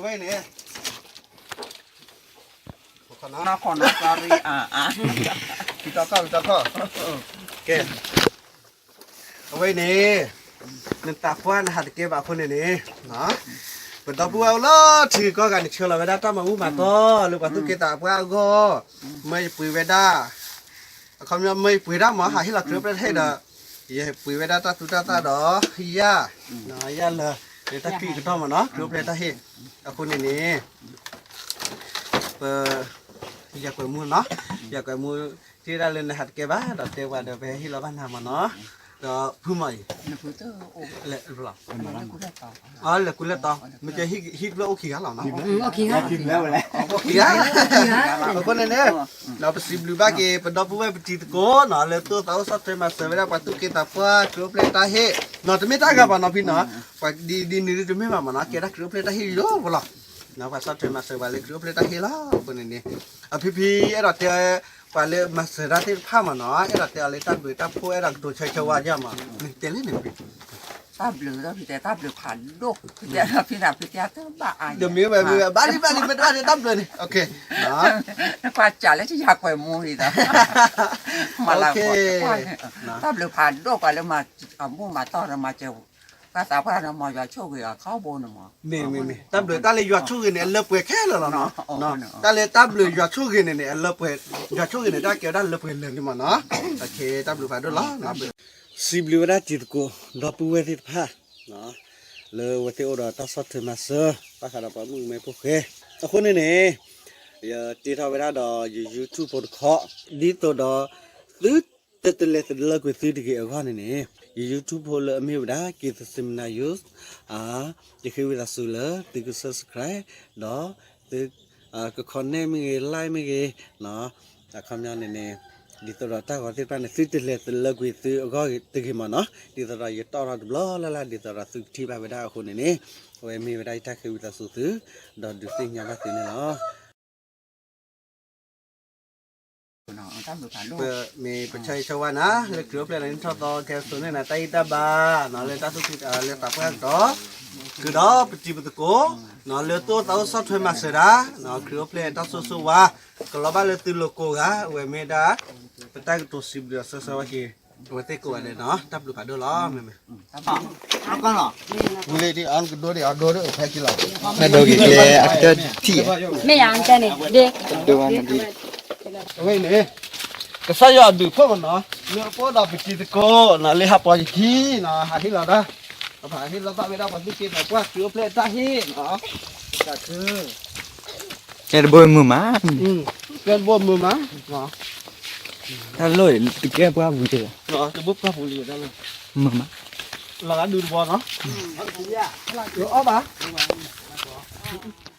ဝဲန့ၣ် နီၢ်ခီၣ်နီၢ်ကီၢ်ရံၣ် အါ အါ ဖံတီခီၣ် ဖံတီခီၣ် ကဲ အဝဲန့ၣ် နသးပှၢ်နဟးတကဲဘၣ်အဃိန့ၣ်န့ၣ် ပဒီပုၢ်ဝဲၢ်အိၣ်လီၤထံကီၢ်ဂၤန့ၣ် ဆှၢလီၤဝဲဒၣ်တၢ်မၤမူမၤတီၢ်လၢပှၤသူၣ်က့သးပှၢ်အဂီၢ် မၢယပှ့ၤဝဲဒၣ် အခီပညီမၢယပှ့ၤဒၣ်မး ဟးဟ့ၣ်လီၤခရံာ်အိၣ်ဖျဲၣ်တၢ်ဟ့ၣ်ဒီး ယပှ့ၤဝဲဒၣ်တၢ်သူတၢ်သၣ်ဒီး ယၣ် ယၣ်လၢ တၢ်ခံးကတီၢ်မးနီၤ ခရံာ်အိၣ်ဖျဲၣ်တၢ်ဟ့ၣ် အဃိန့ၣ်န့ၣ် ပ ယၤကွဲးမူနီၤ ယၤကွဲးမူ တ့ဒၣ်လၢနဟးတကဲဘၣ် ဒီးတဲပှၤဒီးပဟဲဟ့ၣ်လီၤဘၣ်နၤမးနီၤ ဒီးဖုမီၤအံၤ လဲၤကူလဲၤတီ မ့ၢ်ကဟံၣ်တဖျၢၣ်အိၣ်ခံဂၤလီၤနီၤ အိၣ်ခံဂၤ အဃိန့ၣ်န့ၣ် ပစံးဘျုးဘၣ်က့ၤ ပဒီပုၢ်ဝဲၢ်ပတံၤသကိးနီၤ လၢသူၣ်အိၣ်သးအိၣ်ဆီၣ်ထွဲမၤစၢၤဝဲဒၣ်ပှၤသူၣ်က့သးပှၢ် ခရံာ်အိၣ်ဖျဲၣ်တၢ်ဟ့ၣ်နီၤ တမ့ၢ်တၢ်ဂၤဘၣ်နီၤဖံနီၤ ပှၤဒ်နုၤဒ်တမ့ၢ်ဘၣ်မးနီၤ ကဲဒၣ်ခရံာ်အိၣ်ဖျဲၣ်တၢ်ဟ့ၣ်လီၤပလီၤ ပှၤဆီၣ်ထွဲမၤစၢၤပှၤလၢခရံာ်အိၣ်ဖျဲၣ်တၢ်ဟ့ၣ်လီၤ အဃိန့ၣ်န့ၣ် အဖံဖံအဲၣ်ဒိးတဲ ပှၤလၢမၤစၢၤတၢ်သ့ၣ်တဖၣ်မးနီၤ အဲၣ်ဒိးတဲအီၤလၢတၢ်ဘျုးတၢ်ဖှိၣ် အဲၣ်ဒိးကတိၤဆၢဆၢဝါယါမး နတဲလၢန့ၣ် တၢ်ဘျုးဒီးဖံတဲ တၢ်ဘျုးဖးဒိၣ် ဖံတဲဖံတဲဖံတဲတဘၣ်အါ ဒီးမ့ၢ်ဝဲမ့ၢ်ဝဲ ဘၣ်လံဘၣ်လံ မ့ၢ်တဘၣ်န့ၣ် တၢ်ဘျုးန့ၣ် နကွၢ်စးလၢယၤကွဲးမူအံၤဒီး မၤလၢ တၢ်ဘျုးဖးဒိၣ်ပှၤလၢမၤအမူမၤတီၢ်ဒီးမၤစၢၤ ပှၤသးပှၢ်ဒီးမၤယွၤဆိၣ်ဂ့ၤအီၤခီဘိန့ၣ်မး မ့ၢ်မ့ၢ်မ့ၢ် တၢ်ဘျုးတၢ်လၢယွၤဆိၣ်ဂ့ၤန့ၣ် အလၢပှဲၤခဲလၢာ်လီၤနီၤ တၢ်လၢတၢ်ဘျုးယွၤဆိၣ်ဂ့ၤန့ၣ်န့ၣ် အလၢပှဲၤ ယွၤဆိၣ်ဂ့ၤန့ၣ် တၢ်ကဲဝဲဒၣ်လၢပှဲၤလၢာ်လံမးနီၤ တၢ်ဘျုးဖးဒိၣ်လီၤ စံးဘျုးဝဲဒၣ်တံၤသကိး ဒီပုၢ်ဝဲၢ်သ့ၣ်တဖၣ် လၢအဝဲသ့ၣ်အိၣ်ဒီးတၢ်ဆီၣ်ထွဲမၤစၢၤ ဘၣ်ဃးဒီးပှၤမုၣ်ကမဲဖိဃဲ အဃိန့ၣ်န့ၣ် ယတ့ထီၣ်ဝဲဒၣ်ဒီးယ YouTube ဖိတခီ ဒ်သိးဒီး သုတတလဲၤတလၢကွံာ်သုတဂ့ၤအဂီၢ်န့ၣ်န့ၣ် ယ YouTube ဖိလၢအမ့ၢ်ဝဲဒၣ် က့ၤသစ့မနၤယိ ယဃ့ဝံသးစူၤလၢသုက subscribe ဒီးသု က comment မ့ၢ်ဂ့ၤ like မ့ၢ်ဂ့ၤ အခီပညီန့ၣ်န့ၣ် ဒ်သိးဒီးတၢ်ဂီၤသ့ၣ်တဖၣ်န့ၣ် သုတလဲၤတလၢကွံာ်သုအဂီၢ်တဂ့ၤမးနီၤ ဒ်သိးဒီးယတီၣ်ထီၣ်တဘျီလၢ်လၢ် ဒ်သိးဒီးသုကထံၣ်ဘၣ်ဝဲဒၣ်အဃိန့ၣ်န့ၣ် အဝဲမ့ၢ်ဝဲဒၣ်ယတၢ်ဃ့ဝံသးစူၤသု ဒီးဒုးသ့ၣ်ညါဘၣ်သုန့ၣ်လီၤ. မ့ၢ်ပဆၢဂ့ၤဆၢဝါနၤ လၢခရံာ်အိၣ်ဖျဲၣ်နၤန့ၣ်ထီၣ်သီကဲသိးန့ၣ်နၤ တၢ်ဂံၢ်တၢ်ဘါ လၢတၢ်သူၣ်ဖှံသးလၢသးပှၢ်ကတီၢ် ဃုာ်ဒီးပတံၤပသကိး လၢသူၣ်အိၣ်သးအိၣ်ဆီၣ်ထွဲမၤစၢၤတၢ် ခရံာ်အိၣ်ဖျဲၣ်တၢ်ဆိၣ်ဂ့ၤဆိၣ်ဝါ ကလီၤဘၣ်လၢသုလိၤကိးဂၤ အဝဲမ့ၢ်ဒၣ် ပတၢ်ကတိၤစံးဘျုးအီၤဆၢဆၢဝဲက့ၤ အဝဲသ့ၣ်ကိးဂၤဒဲးနီၤ တၢ်ဘျုးဖးဒိၣ်လီၤ မ့မ့ၢ် ဝံၤလံဒ်အံၤ ကဒိဒ်အီၤဒိဒ်အိၣ်ဖဲကံလီၤ မ့ၢ်ဒိဂ့ၤကျဲအကတၢၢ်ထံၣ် မ့ၢ်ယၤအကဲန့ၣ် ဒ် အဝဲန့ၣ် ကစၢ်ယွၤအဘျုးဖှိၣ်မးနီၤ လၢအအိၣ်ဒီးပတံၤသကိးနီၤ လၢဟးပီၤယခံနီၤ ဟးဟ့ၣ်လီၤတၢ် ပဟးဟ့ၣ်လီၤဘၣ်ဝဲဒၣ်ပှၤသူၣ်က့သးပှၢ် ခရံာ်အိၣ်ဖျဲၣ်တၢ်ဟ့ၣ်နီၤ ကဲတဘိမုာ်မး ကဲတဘိမုာ်မး တၢ်လိၣ်တကဲပှၢ်ပူၤလံ တဘိပှၢ်ပူၤလံ မုာ်မး လီၤဂာ်ဒူတဘိနီၤ အီၣ်ဘၣ်